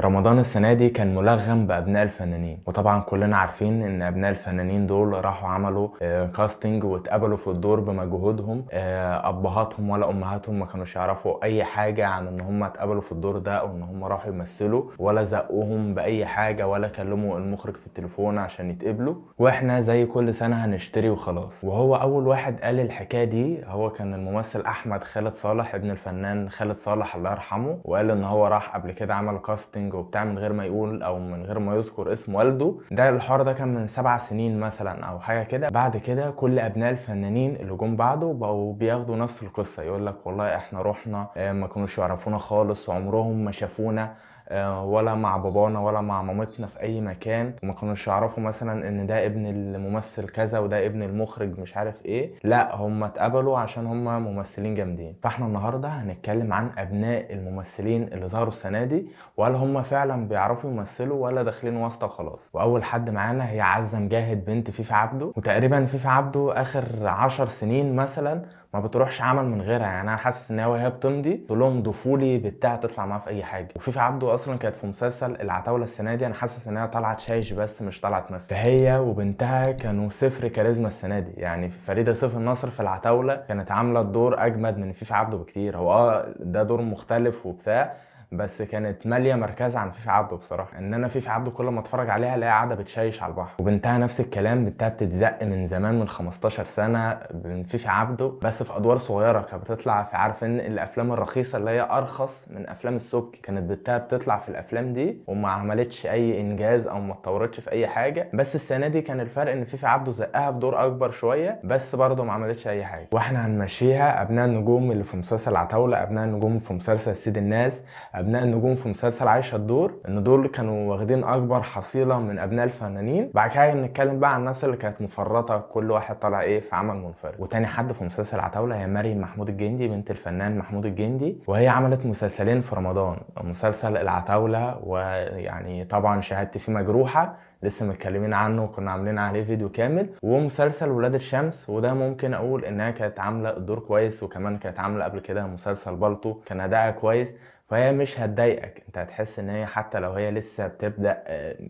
رمضان السنة دي كان ملغم بأبناء الفنانين، وطبعا كلنا عارفين ان أبناء الفنانين دول راحوا عملوا casting واتقبلوا في الدور بمجهودهم. أبهاتهم ولا أمهاتهم ما كانوش يعرفوا أي حاجة عن ان هم اتقبلوا في الدور ده أو ان هم راحوا يمثلوا، ولا زقوهم بأي حاجة ولا كلموا المخرج في التليفون عشان يتقبلوا. واحنا زي كل سنة هنشتري وخلاص. وهو أول واحد قال الحكاية دي هو كان الممثل أحمد خالد صالح، ابن الفنان خالد صالح الله يرحمه، وقال ان هو راح قبل كده عمل casting وبتاع من غير ما يقول او من غير ما يذكر اسم والده. ده الحوار ده كان من 7 سنين مثلا او حاجة كده. بعد كده كل ابناء الفنانين اللي جم بعده بقوا بياخدوا نفس القصة، يقول لك والله احنا رحنا، ما كانوش يعرفونا خالص وعمرهم ما شافونا، ولا مع بابانا ولا مع مامتنا في اي مكان، وما كانوش يعرفوا مثلا ان ده ابن الممثل كذا وده ابن المخرج مش عارف ايه. لا، هم اتقبلوا عشان هم ممثلين جامدين. فاحنا النهارده هنتكلم عن ابناء الممثلين اللي ظهروا السنة دي، وهل هم فعلا بيعرفوا يمثلوا ولا داخلين واسطه وخلاص. واول حد معانا هي عزه مجاهد بنت فيفي عبده. وتقريبا فيفي عبده اخر 10 سنين مثلا ما بتروحش عمل من غيرها، يعني انا حاسس ان هي وهي بتمضي تقول لهم ضيفوا لي بتاع تطلع معاها في اي حاجة. وفيفي عبده اصلا كانت في مسلسل العتاوله السنة دي، انا حاسس ان هي طالعه تشايش بس مش طالعه تمثل. فهي وبنتها كانوا صفر كاريزما السنة دي، يعني فريدة سيف النصر في العتاوله كانت عامله الدور اجمد من فيفي عبده بكتير. هو ده دور مختلف وبتاع، بس كانت ماليه مركزها عن فيفي عبده بصراحة. ان انا فيفي عبده كل ما اتفرج عليها الاقيها قاعدة بتشيش على البحر، وبنتها نفس الكلام، بنتها بتتزق من زمان من 15 سنة من فيفي عبده، بس في ادوار صغيرة كانت بتطلع في، عارف ان الافلام الرخيصة اللي هي ارخص من افلام السبكي، كانت بنتها بتطلع في الافلام دي وما عملتش اي انجاز او ما اتطورتش في اي حاجة. بس السنة دي كان الفرق ان فيفي عبده زقها في دور اكبر شوية، بس برضه ما عملتش اي حاجة. واحنا هنمشيها ابناء النجوم اللي في مسلسل عتاوله، ابناء النجوم في مسلسل سيد الناس، ابناء النجوم في مسلسل عايشه الدور، ان دول كانوا واخدين اكبر حصيله من ابناء الفنانين. بعد كده نتكلم بقى عن الناس اللي كانت مفرطة، كل واحد طالع ايه في عمل منفرد. وتاني حد في مسلسل عتاوله هي مريم محمود الجندي، بنت الفنان محمود الجندي، وهي عملت مسلسلين في رمضان، مسلسل العتاوله ويعني طبعا شهادتي فيه مجروحة لسه متكلمين عنه وكنا عاملين عليه فيديو كامل، ومسلسل ولاد الشمس، وده ممكن اقول انها كانت عامله الدور كويس، وكمان كانت عامله قبل كده مسلسل بالطو كان اداءها كويس. فهي مش هتضايقك، انت هتحس ان هي حتى لو هي لسه بتبدأ،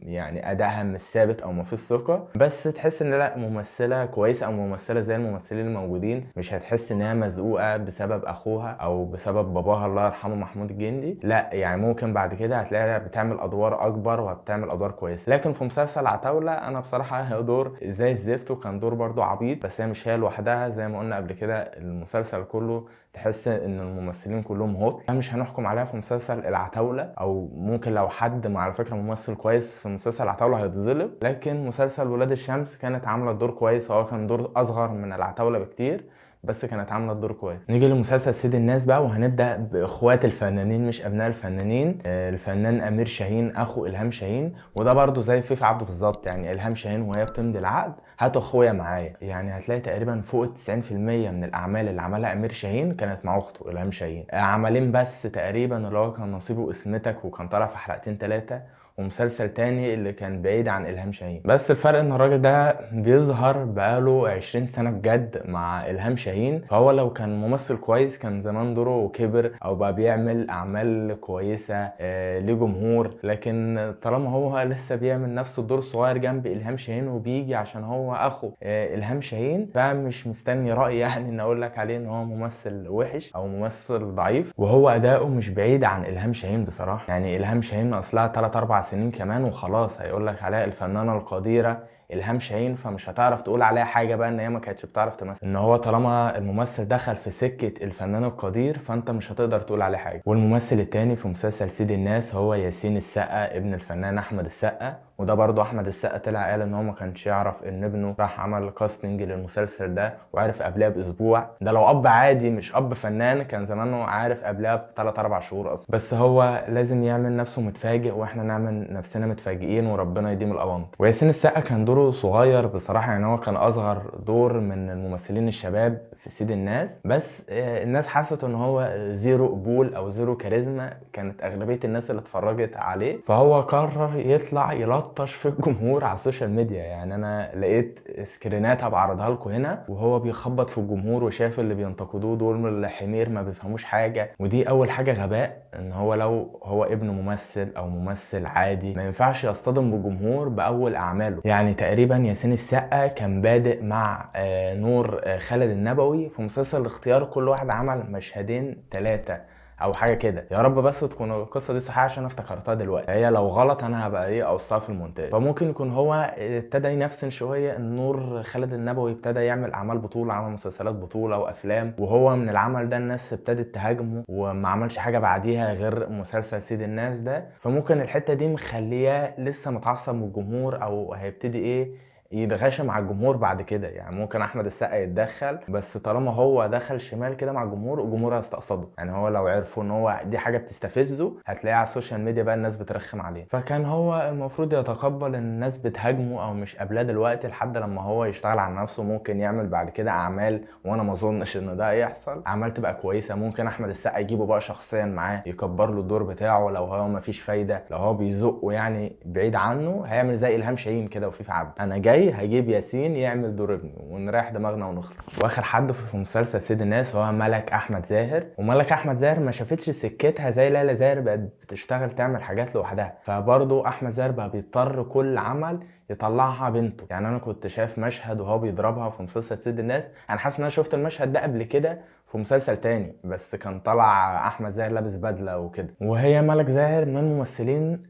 يعني ادائها مش ثابت او مفيش ثقة، بس تحس ان لا ممثلة كويسة او ممثلة زي الممثلين الموجودين، مش هتحس ان هي مزقوقة بسبب اخوها او بسبب باباها الله يرحمه محمود الجندي. لا، يعني ممكن بعد كده هتلاقيها بتعمل ادوار اكبر وبتعمل ادوار كويسة. لكن في مسلسل عتاولة انا بصراحة هي دور زي الزفت، وكان دور برضو عبيط، بس هي مش هي لوحدها زي ما قلنا قبل كده، المسلسل كله تحس ان الممثلين كلهم هطل. مش هنحكم عليها في مسلسل العتاولة، او ممكن لو حد مع على فكرة ممثل كويس في مسلسل العتاولة هيتظلم، لكن مسلسل ولاد الشمس كانت عاملة الدور كويس، هو كان دور اصغر من العتاولة بكتير بس كانت عاملة الدور كويس. نيجي لمسلسل سيد الناس بقى، وهنبدأ بإخوات الفنانين مش أبناء الفنانين. الفنان أمير شاهين أخو إلهام شاهين، وده برضو زي فيفي عبده بالظبط، يعني إلهام شاهين وهي بتمضي العقد هاتوا أخويا معايا، يعني هتلاقي تقريبا فوق 90% من الأعمال اللي عملها أمير شاهين كانت مع أخته إلهام شاهين. عملين بس تقريبا اللي هو كان نصيبه اسمتك وكان طالع في حلقتين 3، ومسلسل تاني اللي كان بعيد عن إلهام شاهين. بس الفرق ان الراجل ده بيظهر بقاله 20 سنة بجد مع إلهام شاهين، فهو لو كان ممثل كويس كان زمان دوره كبر او بقى بيعمل اعمال كويسة، ليه جمهور. لكن طالما هو لسه بيعمل نفس الدور الصغير جنب إلهام شاهين وبيجي عشان هو اخو إلهام شاهين، فمش مستني رأي يعني ان اقول لك عليه ان هو ممثل وحش او ممثل ضعيف، وهو اداؤه مش بعيد عن إلهام شاهين بصراحة. يعني إلهام شاهين اصلها 3-4 سنين كمان وخلاص هيقول لك عليها الفنانة القديرة إلهام شاهين، فمش هتعرف تقول عليها حاجة بقى ان هي ما كانتش بتعرف تمثل. ان هو طالما الممثل دخل في سكة الفنان القدير فانت مش هتقدر تقول عليه حاجة. والممثل التاني في مسلسل سيد الناس هو ياسين السقا ابن الفنان احمد السقا، وده برضو احمد السقا طلع قال ان هو ما كانش يعرف ان ابنه راح عمل casting للمسلسل ده وعرف قبلها باسبوع. ده لو اب عادي مش اب فنان كان زمانه عارف قبلها بثلاث اربع شهور اصلا، بس هو لازم يعمل نفسه متفاجئ واحنا نعمل نفسنا متفاجئين وربنا يديم الاونطه. وياسين السقا كان دوره صغير بصراحة، يعني هو كان اصغر دور من الممثلين الشباب في في سيد الناس، بس الناس حست ان هو zero قبول او zero كاريزما، كانت اغلبية الناس اللي اتفرجت عليه، فهو قرر يطلع يلطش في الجمهور على ال social media. يعني انا لقيت سكرينات هبعرضها لكم هنا وهو بيخبط في الجمهور وشاف اللي بينتقدوه دول من الحمير ما بيفهموش حاجة. ودي اول حاجة غباء، ان هو لو هو ابن ممثل او ممثل عادي ما ينفعش يصطدم بالجمهور باول اعماله. يعني تقريبا ياسين السقا كان بادئ مع نور خالد النبوي في مسلسل الاختيار، كل واحد عمل مشهدين 3 او حاجة كده، يا رب بس تكون القصة دي صحيحه عشان افتكرتها دلوقتي، هي لو غلط انا هبقى ايه اوصلها في المونتاج. فممكن يكون هو ابتدى ينفسن شوية، النور خالد النبوي ابتدى يعمل اعمال بطوله، عمل مسلسلات بطوله وافلام، وهو من العمل ده الناس ابتدت تهاجمه وما عملش حاجة بعديها غير مسلسل سيد الناس ده. فممكن الحتة دي مخليه لسه متعصب من الجمهور، او هيبتدي ايه يتغاشى مع الجمهور بعد كده. يعني ممكن احمد السقا يتدخل، بس طالما هو دخل شمال كده مع الجمهور، الجمهور هيستقصده. يعني هو لو عرفوا ان هو دي حاجة بتستفزه هتلاقيه على ال social media بقى الناس بترخم عليه. فكان هو المفروض يتقبل ان الناس بتهاجمه او مش قابلاه دلوقتي لحد لما هو يشتغل على نفسه، ممكن يعمل بعد كده اعمال، وانا ما اظنش ان ده هيحصل، اعمال تبقى كويسة. ممكن احمد السقا يجيبه بقى شخصيا معاه يكبر له الدور بتاعه لو هو ما فيش فايده، لو هو بيزقه يعني بعيد عنه، هيعمل زي الهام شاهين كده وفيفي عبده، انا جاي هجيب ياسين يعمل دور ابني ونريح دماغنا ونخلص. واخر حد في مسلسل سيد الناس هو ملك احمد زاهر، وملك احمد زاهر ما شافتش سكتها زي ليلى زاهر، بقت بتشتغل تعمل حاجات لوحدها، فبرضه احمد زاهر بقى بيضطر كل عمل يطلعها بنته. يعني انا كنت شايف مشهد وهو بيضربها في مسلسل سيد الناس، انا حاسس ان انا شفت المشهد ده قبل كده في مسلسل تاني، بس كان طلع احمد زاهر لابس بدله وكده. وهي ملك زاهر من الممثلين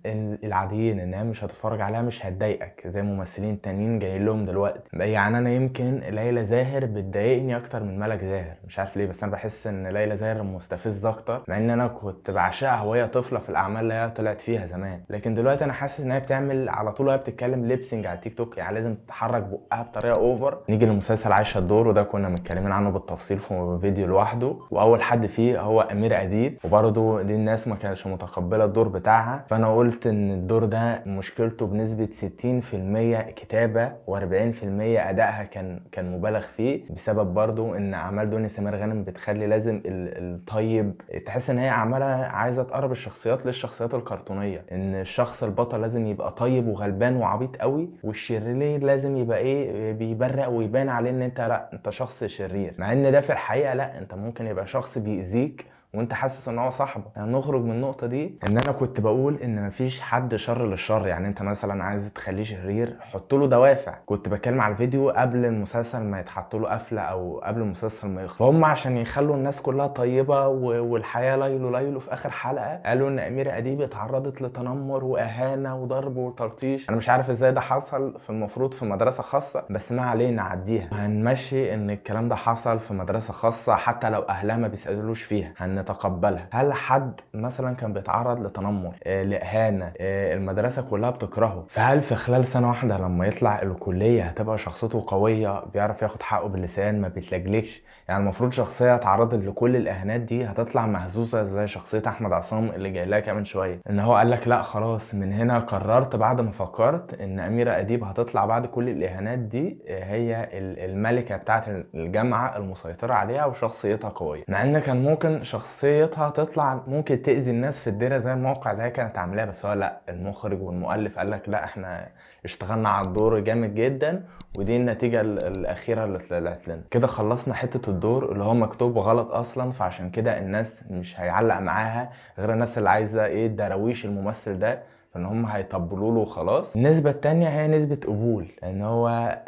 العاديين، ان هي مش هتتفرج عليها مش هتضايقك زي ممثلين تانيين جايين لهم دلوقتي. يعني انا يمكن ليلى زاهر بتضايقني اكتر من ملك زاهر، مش عارف ليه، بس انا بحس ان ليلى زاهر مستفزة اكتر، مع ان انا كنت بعشقها وهي طفله في الاعمال اللي هي طلعت فيها زمان، لكن دلوقتي انا حاسس ان هي بتعمل على طول وهي بتتكلم lip sync على التيك توك، يعني لازم تحرك بقها بطريقة over. نيجي لمسلسل عايشه الدور، وده كنا متكلمين عنه بالتفصيل في فيديو لوحده، واول حد فيه هو امير اديب، وبرده دي الناس ما كانتش متقبله الدور بتاعها. فانا قلت ان الدور ده مشكلته بنسبة 60% كتابه و40% ادائها كان مبالغ فيه، بسبب برده ان اعمال دنيا سمير غانم بتخلي لازم الطيب تحس ان هي اعمالها عايزه تقرب الشخصيات للشخصيات الكرتونيه، ان الشخص البطل لازم يبقى طيب وغلبان وعبيط قوي، والشرير لازم يبقى ايه بيبرق ويبان عليه ان انت لا انت شخص شرير، مع ان ده في الحقيقة لا، انت ممكن يبقى شخص بيأذيك وانت حاسس ان هو صاحبك. يعني نخرج من النقطة دي ان انا كنت بقول ان مفيش حد شر للشر، يعني انت مثلا عايز تخليه شرير حط له دوافع. كنت بتكلم على الفيديو قبل المسلسل ما يتحط له قفله او قبل المسلسل ما يخلص، فهم عشان يخلوا الناس كلها طيبة والحياة ليلو ليلو في اخر حلقة قالوا ان اميره اديب اتعرضت لتنمر واهانه وضرب وتلطيش. انا مش عارف ازاي ده حصل، في المفروض في مدرسه خاصة، بس ما علينا نعديها، هنمشي ان الكلام ده حصل في مدرسه خاصة حتى لو اهلها ما بيسالوش فيها نتقبلها. هل حد مثلا كان بيتعرض لتنمر لإهانة، المدرسة كلها بتكرهه، فهل في خلال سنة واحدة لما يطلع الكلية هتبقى شخصيته قوية بيعرف ياخد حقه باللسان ما بيتلجلجش؟ يعني المفروض شخصية اتعرضت لكل الإهانات دي هتطلع مهزوزة زي شخصية أحمد عصام اللي جاي لها كمان شوية، إن هو قال لك لا خلاص من هنا قررت بعد ما فكرت إن أميرة أديب هتطلع بعد كل الإهانات دي هي الملكة بتاعة الجامعة المسيطرة عليها وشخصيتها قوية، مع إن كان ممكن شخصيتها تطلع ممكن تأذي الناس في الديرة زي الموقع اللي هي كانت عاملاه، بس هو لا المخرج والمؤلف قال لك لا احنا اشتغلنا على الدور جامد جدا ودي النتيجة الأخيرة اللي طلعت لنا. كده خلصنا حتة الدور اللي هو مكتوب غلط أصلا، فعشان كده الناس مش هيعلق معاها غير الناس اللي عايزة ايه الدراويش الممثل ده، فان هم هيطبلوا له وخلاص. النسبة التانية هي نسبة قبول، ان هو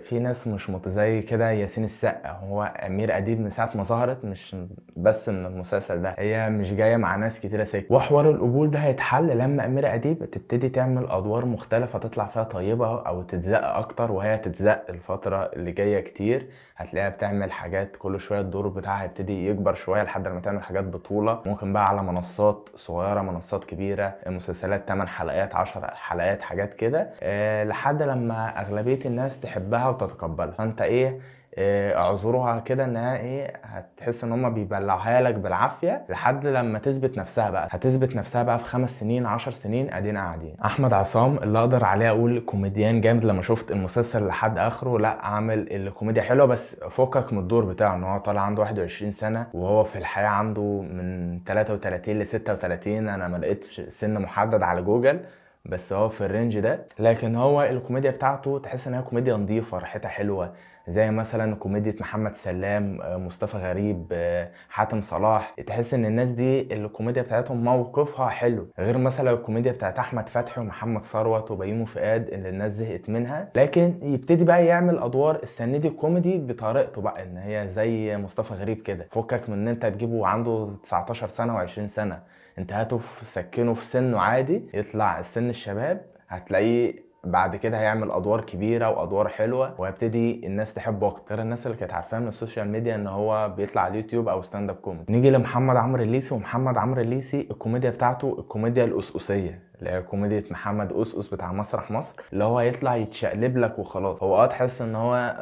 في ناس مش متزي كده ياسين السقا، هو امير اديب من ساعة ما ظهرت مش بس من المسلسل ده، هي مش جاية مع ناس كتيرة سكة. وحوار القبول ده هيتحل لما امير اديب تبتدي تعمل ادوار مختلفة تطلع فيها طيبة او تتزق اكتر، وهي تتزق الفترة اللي جاية كتير، هتلاقيها بتعمل حاجات كل شوية الدور بتاعها هيبتدي يكبر شوية لحد لما تعمل حاجات بطولة، ممكن بقى على منصات صغيرة منصات كبيرة، مسلسلات 8 حلقات 10 حلقات حاجات كده، لحد لما اغلبية الناس تحبها وتتقبلها. فانت ايه اعذروها كده انها ايه، هتحس ان هما بيبلعوها لك بالعافية لحد لما تثبت نفسها بقى. هتثبت نفسها بقى في 5 سنين 10 سنين ادينا قاعدين. احمد عصام اللي اقدر عليه اقول كوميديان جامد، لما شفت المسلسل لحد اخره لا عامل الكوميديا حلوة، بس فكك من الدور بتاعه ان هو طالع عنده 21 سنة وهو في الحياة عنده من 33 ل 36، انا ما لقيتش سن محدد على جوجل بس هو في ال range ده. لكن هو الكوميديا بتاعته تحس ان هي كوميديا نظيفة، ريحتها حلوة، زي مثلا كوميديا محمد سلام، مصطفى غريب، حاتم صلاح. تحس ان الناس دي الكوميديا بتاعتهم موقفها حلو، غير مثلا الكوميديا بتاعت احمد فتحي ومحمد ثروت وبيومي فؤاد اللي الناس زهقت منها. لكن يبتدي بقى يعمل ادوار السندي الكوميدي بطريقته بقى، ان هي زي مصطفى غريب كده، فكك من ان انت تجيبه عنده 19 سنة و20 سنة، انت هاته في سكنه في سنة عادي، يطلع السن الشباب، هتلاقيه بعد كده هيعمل ادوار كبيرة وادوار حلوة وهيبتدي الناس تحبه اكتر. الناس اللي كانت عارفاه من ال social media ان هو بيطلع على اليوتيوب او stand up comedy. نيجي لمحمد عمرو الليثي، ومحمد عمرو الليثي الكوميديا بتاعته الكوميديا القسقسيه، اللي هي كوميديا محمد قسقس بتاع مسرح مصر، اللي هو يطلع يتشقلب لك وخلاص. هو تحس ان هو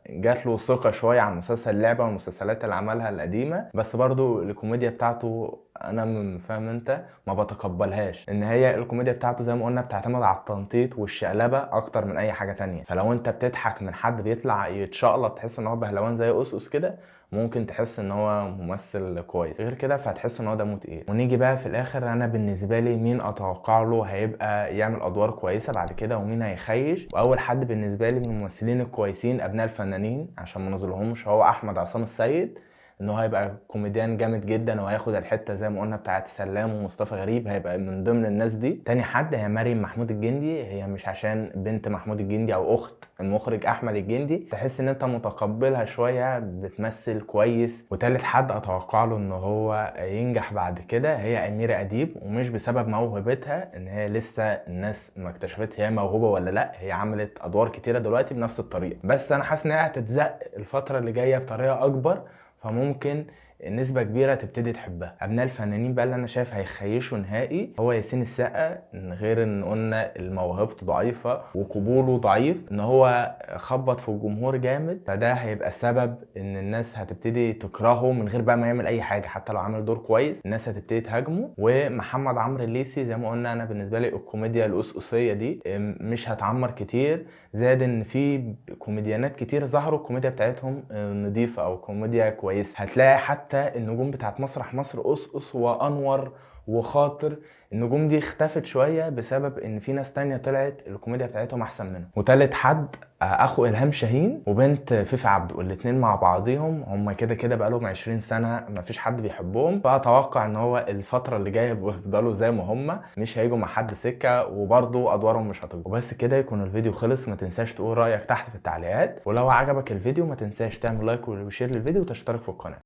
جات له ثقة شوية عن مسلسل اللعبة والمسلسلات اللي عملها القديمة، بس برضو الكوميديا بتاعته انا فاهم انت ما بتقبلهاش، ان هي الكوميديا بتاعته زي ما قلنا بتعتمد على التنطيط والشقلبه اكتر من اي حاجة تانية. فلو انت بتضحك من حد بيطلع يتشقلط تحس ان هو بهلوان زي قسقس كده، ممكن تحس ان هو ممثل كويس، غير كده فهتحس ان هو دمه تقيل. ونيجي بقى في الاخر، انا بالنسبة لي مين اتوقع له هيبقى يعمل ادوار كويسة بعد كده ومين هيخيش. واول حد بالنسبة لي من الممثلين الكويسين ابناء الفنانين عشان ما نظلمهمش هو احمد عصام السيد، ان هو هيبقى كوميديان جامد جدا وهياخد الحتة زي ما قلنا بتاعت سلام ومصطفى غريب، هيبقى من ضمن الناس دي. تاني حد هي مريم محمود الجندي، هي مش عشان بنت محمود الجندي او اخت المخرج احمد الجندي تحس ان انت متقبلها شوية، بتمثل كويس. وتالت حد اتوقع له ان هو ينجح بعد كده هي اميره اديب، ومش بسبب موهبتها ان هي لسه الناس ما اكتشفتش هي موهوبه ولا لا، هي عملت ادوار كتيرة دلوقتي بنفس الطريقة، بس انا حاسس انها هتتزق الفترة اللي جاية بطريقة اكبر، فممكن نسبة كبيرة تبتدي تحبها. أبناء الفنانين بقى اللي أنا شايف هيخيشوا نهائي هو ياسين السقا، غير إن قلنا موهبته ضعيفة وقبوله ضعيف، إن هو خبط في الجمهور جامد، فده هيبقى سبب إن الناس هتبتدي تكرهه من غير بقى ما يعمل أي حاجة، حتى لو عمل دور كويس الناس هتبتدي تهاجمه. ومحمد عمرو الليثي زي ما قلنا أنا بالنسبة لي الكوميديا القسقسية دي مش هتعمر كتير، زائد إن في كوميديانات كتير ظهروا الكوميديا بتاعتهم نضيفة أو كوميديا كويسة. هتلاقي حتى النجوم بتاعت مسرح مصر قسقس وانور وخاطر، النجوم دي اختفت شوية بسبب ان في ناس تانية طلعت الكوميديا بتاعتهم احسن منهم. وتالت حد اخو الهام شاهين وبنت فيفي عبده، الاتنين مع بعضيهم هم كده كده بقالهم 20 سنة مفيش حد بيحبهم، فاتوقع ان هو الفترة اللي جاية بيفضلوا زي ما هم، مش هيجوا مع حد سكة، وبرضه ادوارهم مش هتكبر. وبس كده يكون الفيديو خلص، ما تنساش تقول رايك تحت في التعليقات، ولو عجبك الفيديو ما تنساش تعمل like و share للفيديو وتشترك في القناة.